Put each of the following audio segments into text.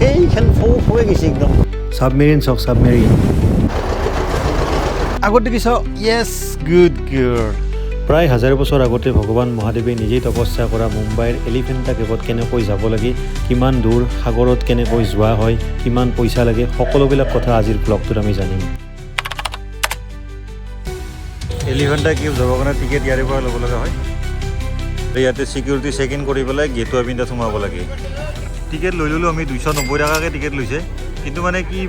এইখন ফৌ ফৌৱে গৈছে একদম। ছাবমেৰিন চাওক, ছাবমেৰিন। আগত দেখিছ? য়েছ, গুড গাৰ্ল। প্ৰায় হাজাৰ বছৰ আগতে ভগৱান মহাদেৱে নিজেই তপস্যা কৰা মুম্বাইৰ এলিফেণ্টা কেভত কেনেকৈ যাব লাগে, কিমান দূৰ, সাগৰত কেনেকৈ যোৱা হয়, কিমান পইচা লাগে, সকলোবিলাক কথা আজিৰ ব্লগটোত আমি জানিম। এলিফেণ্টা কেভ যাবৰ কাৰণে টিকেট ইয়াৰে পৰা ল'ব লগা হয়। ইয়াতে চিকিউৰিটি চেক ইন কৰি পেলাই গেট অফ ইণ্ডিয়াত সোমাব লাগে। টিকেট লৈ ল'লোঁ আমি, 290 টকাকৈ টিকেট লৈছে। কিন্তু মানে কি,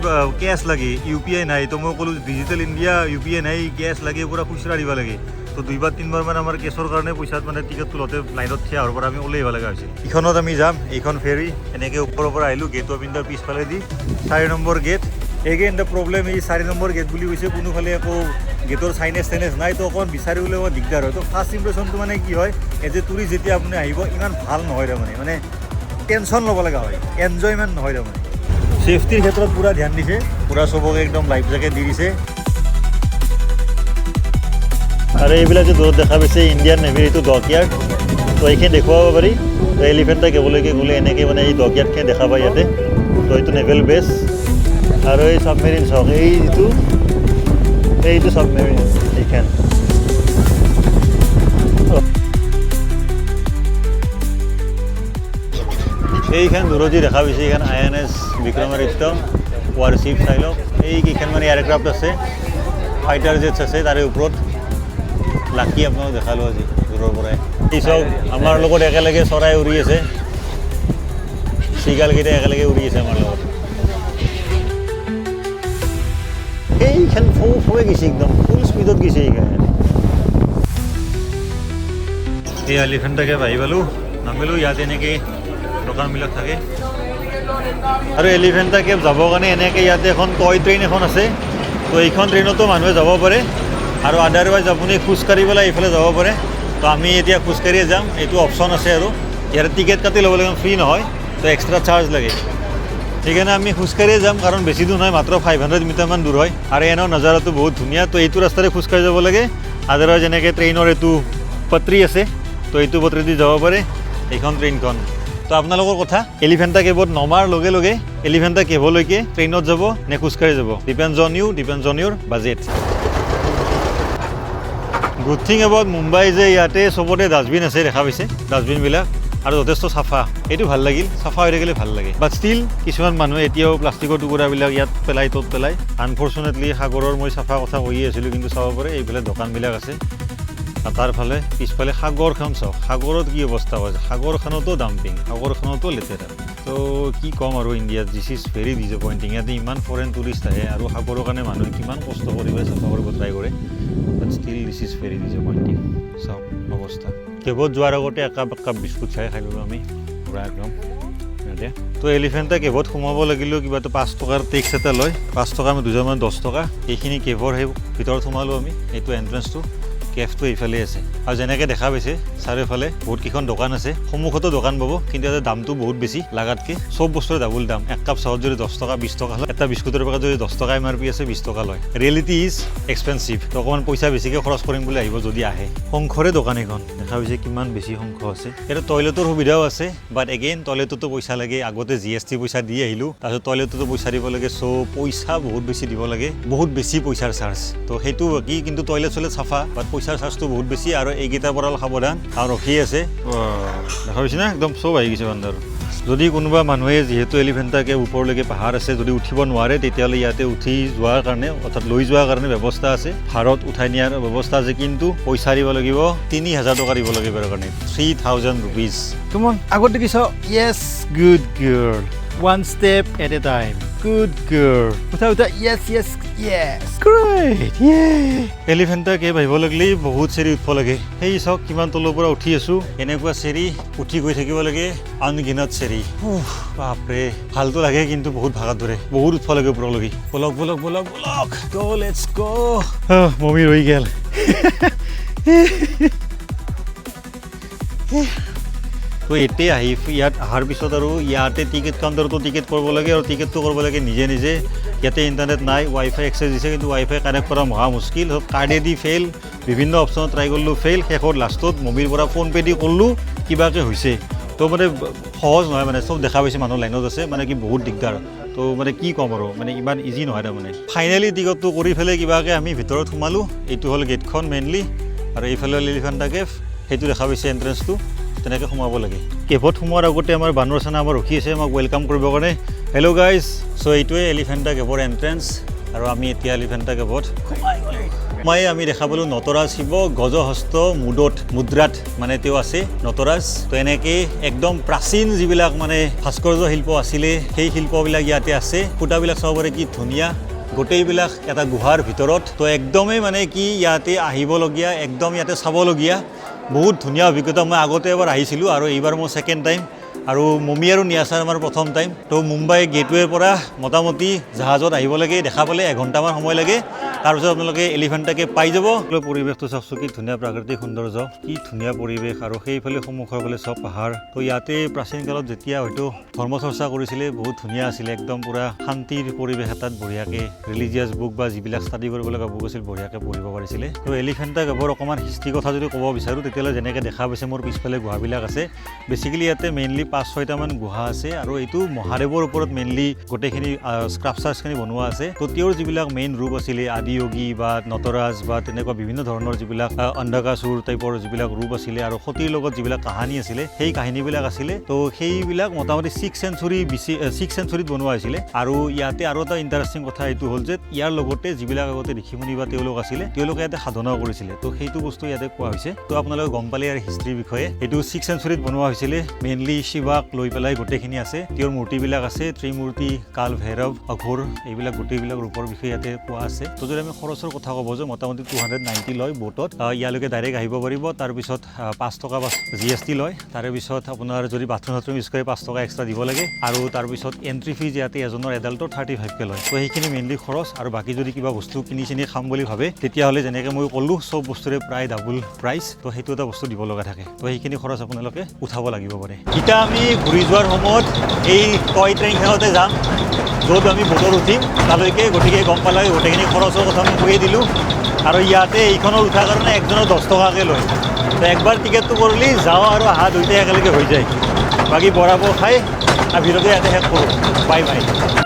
কেছ লাগে, ইউপিআই নাই। তো মই ক'লোঁ ডিজিটেল ইণ্ডিয়া, ইউপিআই নাই, কেছ লাগে, পূৰা খুচৰা দিব লাগে। তো দুইবাৰ তিনিবাৰমান আমাৰ কেছৰ কাৰণে পইচাত মানে টিকেটটো লওঁতে লাইনত থিয় হোৱাৰ পৰা আমি ওলাই আহিব লগা হৈছিল। ইখনত আমি যাম, এইখন ফেৰী। এনেকৈ ওপৰৰ পৰা আহিলোঁ গেট অফ ইণ্ডিয়াৰ পিছফালেদি, 4 number gate. Again the problem, এই 4 নম্বৰ গেট বুলি কৈছে, কোনোফালে একো গেটৰ চাইনেজ চাইনেজ নাই। তো অকণমান বিচাৰিবলৈ অকণমান দিগদাৰ হয়। তো ফাৰ্ষ্ট ইম্প্ৰেশ্যনটো মানে কি হয়, এজ এ টুৰিষ্ট যেতিয়া আপুনি আহিব, ইমান ভাল নহয় তাৰমানে, মানে টেনশ্যন ল'ব লগা হয়, এনজয়মেণ্ট নহয় তাৰমানে। ছেফটিৰ ক্ষেত্ৰত পূৰা ধ্যান দিছে, পূৰা চবকে একদম লাইফ জেকেট দি দিছে। আৰু এইবিলাক যে দূৰত দেখা পাইছে, ইণ্ডিয়ান নেভিৰ এইটো ডকয়াৰ্ড। তো এইখিনি দেখুৱাব পাৰি। তো এলিফেণ্টা কেভলৈকে গ'লে এনেকৈ মানে এই ডকয়াৰ্ডখিনি দেখা পায় ইয়াতে। তো এইটো নেভেল বেছ। আৰু এই ছাবমেৰিন চাওক, এই যিটো, এইটো ছাবমেৰিন এইখন। এইখন দূৰত যি দেখা পাইছে, এইখন আইএনএছ বিক্ৰমাদিত্য ৱাৰশ্বিপ। চাই লওক, এই কেইখন মানে এয়াৰক্ৰাফ্ট আছে, ফাইটাৰ জেটছ আছে তাৰে ওপৰত। লাকি আপোনাক দেখালোঁ আজি দূৰৰ পৰাই। এই চাওক, আমাৰ লগত একেলগে চৰাই উৰি আছে, চিগালকেইটা একেলগে উৰি আছে আমাৰ লগত। এইখন ফৌ ফৌৱে গৈছে একদম, ফুল স্পীডত গৈছে এইখন। এই এলিফেণ্টা কেভ আহি পালোঁ, নামিলোঁ। ইয়াত এনেকৈ দোকানবিলাক থাকে। আৰু এলিফেণ্টা কেভ যাবৰ কাৰণে এনেকৈ ইয়াতে এখন টয় ট্ৰেইন এখন আছে। তো এইখন ট্ৰেইনতো মানুহে যাব পাৰে আৰু আদাৰৱাইজ আপুনি খোজকাঢ়ি পেলাই এইফালে যাব পাৰে। তো আমি এতিয়া খোজকাঢ়িয়ে যাম, এইটো অপশ্যন আছে। আৰু ইয়াতে টিকেট কাটি ল'ব লাগিব, ফ্ৰী নহয়, তো এক্সট্ৰা চাৰ্জ লাগে। সেইকাৰণে আমি খোজকাঢ়িয়ে যাম, কাৰণ বেছি দূৰ নহয়, মাত্ৰ 500 মিটাৰমান দূৰ হয়। আৰু এনেও নজাৰাটো বহুত ধুনীয়া। তো এইটো ৰাস্তাৰে খোজকাঢ়ি যাব লাগে। আদাৰৱাইজ এনেকৈ ট্ৰেইনৰ এইটো পট্ৰি আছে, তো এইটো পট্ৰি দি যাব পাৰে এইখন ট্ৰেইনখন। তো আপোনালোকৰ কথা, এলিফেণ্টা কেভত নমাৰ লগে লগে এলিফেণ্টা কেভলৈকে ট্ৰেইনত যাব নে খোজকাঢ়ি যাব, depends on you, depends on your budget. Good thing about Mumbai যে ইয়াতে চবতে ডাষ্টবিন আছে, দেখা পাইছে ডাষ্টবিনবিলাক, আৰু যথেষ্ট চাফা। এইটো ভাল লাগিল, চাফা হৈ থাকিলে ভাল লাগে। বাট ষ্টিল কিছুমান মানুহে এতিয়াও প্লাষ্টিকৰ টুকুৰাবিলাক ইয়াত পেলাই, ত'ত পেলাই। আনফৰ্চুনেটলি সাগৰৰ মই চাফা কথা কৈয়ে আছিলোঁ, কিন্তু চাব পাৰে এইফালে দোকানবিলাক আছে আৰু তাৰ ফালে পিছফালে সাগৰখন চাওক, সাগৰত কি অৱস্থা হৈছে। সাগৰখনতো ডাম্পিং, সাগৰখনতো লেতেৰা। তো কি ক'ম আৰু, ইণ্ডিয়াত this is very disappointing. ইয়াতে ইমান ফৰেইন টুৰিষ্ট আহে আৰু সাগৰৰ কাৰণে মানুহে কিমান কষ্ট কৰি পেলাই চাফা কৰিব ট্ৰাই কৰে, but still this is very disappointing. চাওক অৱস্থা। কেভত যোৱাৰ আগতে একাপ একাপ বিস্কুট চাই খাই ল'লোঁ আমি পূৰা একদম ইয়াতে। তো এলিফেণ্টা কেভত সোমাব লাগিলেও কিবা এটা 5 টকাৰ টেক্স এটা লয়। 5 টকা, আমি দুজনমান 10 টকা। এইখিনি কেভৰ সেই ভিতৰত সোমালোঁ আমি। এইটো এণ্ট্ৰেঞ্চটো, কেফটো এইফালে আছে। আৰু যেনেকৈ দেখা পাইছে, চাৰিওফালে বহুত কেইখন দোকান আছে। সন্মুখতো দোকান পাব, কিন্তু ইয়াতে দামটো বহুত বেছি লাগাতকৈ। চব বস্তুৰে ডাবুল দাম। এক কাপ চাহত যদি 10 টকা, 20 টকা লয়, এটা বিস্কুটৰ পেকেট যদি 10 টকা এমআৰপি আছে, 20 টকা লয়। Reality is expensive. তো অকণমান পইচা বেছিকৈ খৰচ কৰিম বুলি আহিব যদি আহে। শংখৰে দোকান এখন দেখা পাইছে, কিমান বেছি শংখ আছে। ইয়াতে টয়লেটৰ সুবিধাও আছে, বাট এগেইন টয়লেটতো পইচা লাগে। আগতে জিএছটি পইচা দি আহিলোঁ, তাৰপিছত টয়লেটতো পইচা দিব লাগে। চ' পইচা বহুত বেছি দিব লাগে, বহুত বেছি পইচাৰ চাৰ্জ। তো সেইটো বাকী কিন্তু টয়লেট চয়লেট চাফা, বাট পইচাৰ চাৰ্জটো বহুত বেছি। আৰু এইকেইটাৰ পৰা অলপ সাৱধান, আৰু ৰখি আছে, দেখা পাইছে না, একদম চব আহি গৈছে বান্দৰ। যদি কোনোবা মানুহে, যিহেতু এলিফেণ্টা কেভ ওপৰলৈকে পাহাৰ আছে, যদি উঠিব নোৱাৰে, তেতিয়াহ'লে ইয়াতে উঠি যোৱাৰ কাৰণে, অৰ্থাৎ লৈ যোৱাৰ কাৰণে ব্যৱস্থা আছে। ভাৰত উঠাই নিয়াৰ ব্যৱস্থা আছে, কিন্তু পইচা দিব লাগিব, 3000 টকা দিব লাগিব ইয়াৰ কাৰণে, 3000 ৰুপিজ। Come on, আগত দেখিছ? Yes, good girl. One step at a time. Good girl. উঠা উঠা। Yes, yes, yes. Great. Yeah. Elephanta cave আহিব লাগিলে বহুত চিৰি উঠিব লাগে। সেই চাওক, কিমান তলৰ পৰা উঠি আছোঁ। এনেকুৱা চিৰি উঠি গৈ থাকিব লাগে, আনগিনত চিৰি। উফ, বাপৰে, ভালটো লাগে, কিন্তু বহুত ভাগৰ ধৰে, বহুত উঠিব লাগে ওপৰলৈকে। বলক বলক বলক বলক, গ', let's গ'। মমি ৰৈ গ'ল। তো এতিয়া আহি ইয়াত অহাৰ পিছত আৰু ইয়াতে টিকেট কাউণ্টাৰতো টিকেট কৰিব লাগে আৰু টিকেটটো কৰিব লাগে নিজে নিজে। ইয়াতে ইণ্টাৰনেট নাই, ৱাই ফাই এক্সেছ দিছে, কিন্তু ৱাই ফাই কানেক্ট কৰা মহা মুস্কিল। কাৰ্ডেদি ফেইল, বিভিন্ন অপশ্যনত ট্ৰাই কৰিলোঁ, ফেইল। শেষত লাষ্টত মবিৰ পৰা ফোনপে দি কৰিলোঁ, কিবাকৈ হৈছে। তো মানে সহজ নহয়, মানে চব দেখা পাইছে মানুহ লাইনত আছে, মানে কি বহুত দিগদাৰ। তো মানে কি ক'ম আৰু, মানে ইমান ইজি নহয় তাৰমানে। ফাইনেলি টিকটটো কৰি পেলাই কিবাকৈ আমি ভিতৰত সোমালোঁ। এইটো হ'ল গেটখন মেইনলি আৰু এইফালে হ'ল এলিফেণ্টা কেভ, সেইটো দেখা পাইছে এণ্ট্ৰেঞ্চটো, তেনেকৈ সোমাব লাগে। কেভত সোমোৱাৰ আগতে আমাৰ বান্দৰ চানা আমাৰ ৰখি আছে আমাক welcome কৰিবৰ কাৰণে। হেল্ল' গাইজ, চ' এইটোৱে এলিফেণ্টা কেভৰ এণ্ট্ৰেঞ্চ আৰু আমি এতিয়া এলিফেণ্টা কেভত সোমাই গ'লোঁ। সোমাই আমি দেখা পালোঁ নটৰাজ শিৱ গজহস্ত মুদত মুদ্ৰাত মানে তেওঁ আছে নটৰাজ। তো এনেকৈ একদম প্ৰাচীন যিবিলাক মানে ভাস্কৰ্য শিল্প আছিলে, সেই শিল্পবিলাক ইয়াতে আছে। খুঁটাবিলাক চাব পাৰে কি ধুনীয়া, গোটেইবিলাক এটা গুহাৰ ভিতৰত। তো একদমেই মানে কি ইয়াতে আহিবলগীয়া, একদম ইয়াতে চাবলগীয়া, বহুত ধুনীয়া অভিজ্ঞতা। মই আগতে এবাৰ আহিছিলোঁ আৰু এইবাৰ মোৰ ছেকেণ্ড টাইম আৰু মমি আৰু নিয়াচাৰ আমাৰ প্ৰথম টাইম। তো মুম্বাই গেটৱেৰ পৰা মোটামুটি জাহাজত আহিব লাগে, দেখা পালে এঘণ্টামান সময় লাগে। তাৰপিছত আপোনালোকে এলিফেণ্টা কেভ পাই যাব। পৰিৱেশটো চাওকচোন, কি ধুনীয়া প্ৰাকৃতিক সৌন্দৰ্য, কি ধুনীয়া পৰিৱেশ। আৰু সেইফালে সন্মুখৰ ফালে চব পাহাৰ। তো ইয়াতে প্ৰাচীন কালত যেতিয়া হয়তো ধৰ্ম চৰ্চা কৰিছিলে, বহুত ধুনীয়া আছিলে, একদম পূৰা শান্তিৰ পৰিৱেশ এটাত বঢ়িয়াকৈ ৰিলিজিয়াছ বুক বা যিবিলাক ষ্টাডি কৰিব লগা বুক আছিল বঢ়িয়াকৈ পঢ়িব পাৰিছিলে। তো এলিফেণ্টা কেভৰ অকণমান হিষ্ট্ৰী কথা যদি ক'ব বিচাৰোঁ, তেতিয়াহ'লে যেনেকৈ দেখা পাইছে মোৰ পিছফালে গুহাবিলাক আছে। বেচিকেলি ইয়াতে মেইনলি পাঁচ ছয়টামান গুহা আছে আৰু এইটো মহাদেৱৰ ওপৰত মেইনলি গোটেইখিনি স্কাল্পচাৰ্ছখিনি বনোৱা আছে। তো তেওঁৰ যিবিলাক মেইন ৰূপ আছিলে, আদিয়োগী বা নটৰাজ বা তেনেকুৱা বিভিন্ন ধৰণৰ যিবিলাক অন্ধকাসুৰ টাইপৰ যিবিলাক ৰূপ আছিলে আৰু সতীৰ লগত যিবিলাক কাহানী আছিলে, সেই কাহিনীবিলাক আছিলে। তো সেইবিলাক মোটামুটি 6 চেঞ্চুৰী বিচি 6 চেঞ্চুৰীত বনোৱা হৈছিলে। আৰু ইয়াতে আৰু এটা ইণ্টাৰেষ্টিং কথা এইটো হ'ল যে ইয়াৰ লগতে যিবিলাক আগতে ঋষিমুনি বা তেওঁলোক আছিলে, তেওঁলোকে ইয়াতে সাধনাও কৰিছিলে। তো সেইটো বস্তু ইয়াতে কোৱা হৈছে। তো আপোনালোকে গম পালে ইয়াৰ হিষ্ট্ৰীৰ বিষয়ে। এইটো 6 চেঞ্চুৰীত বনোৱা হৈছিলে, মেইনলি শিৱাক লৈ পেলাই গোটেইখিনি আছে। তেওঁৰ মূৰ্তিবিলাক আছে, ত্ৰিমূৰ্তি, কাল ভৈৰৱ, অঘোৰ, এইবিলাক গোটেইবিলাক ৰূপৰ বিষয়ে ইয়াতে কোৱা আছে। তো যদি আমি খৰচৰ কথা ক'ব যাওঁ, মোটামুটি 290 লয় বোটত, ইয়ালৈকে ডাইৰেক্ট আহিব পাৰিব। তাৰপিছত 5 টকা জিএছটি লয়। তাৰে পিছত আপোনাৰ যদি বাথৰুম চাথৰুম ইউজ কৰে, 5 টকা এক্সট্ৰা দিব লাগে। আৰু তাৰপিছত এণ্ট্ৰি ফিজ ইয়াতে এজনৰ এডাল্টৰ 35কৈ লয়। তো সেইখিনি মেইনলি খৰচ। আৰু বাকী যদি কিবা বস্তু কিনি চিনি খাম বুলি ভাবে, তেতিয়াহ'লে যেনেকৈ মই ক'লোঁ, চব বস্তুৰে প্ৰায় ডাবুল প্ৰাইচ। তো সেইটো এটা বস্তু দিব লগা থাকে। তো সেইখিনি খৰচ আপোনালোকে উঠাব লাগিব পাৰে। এতিয়া আমি ঘূৰি যোৱাৰ সময়ত এই টয় ট্ৰেইনখনতে যাম, য'ত আমি বোটত উঠিম তালৈকে। গতিকে গম পালে গোটেইখিনি খৰচৰ কথা মই কৈয়ে দিলোঁ। আৰু ইয়াতে এইখনত উঠাৰ কাৰণে একজনৰ 10 টকাকৈ লয়। তো একবাৰ টিকেটটো কৰিলি যাওঁ আৰু অহা দুইটাই একেলগে হৈ যায়। বাকী বৰাব খাই আৰু ভিডিঅ'টো ইয়াতে শেষ কৰোঁ। Bye bye.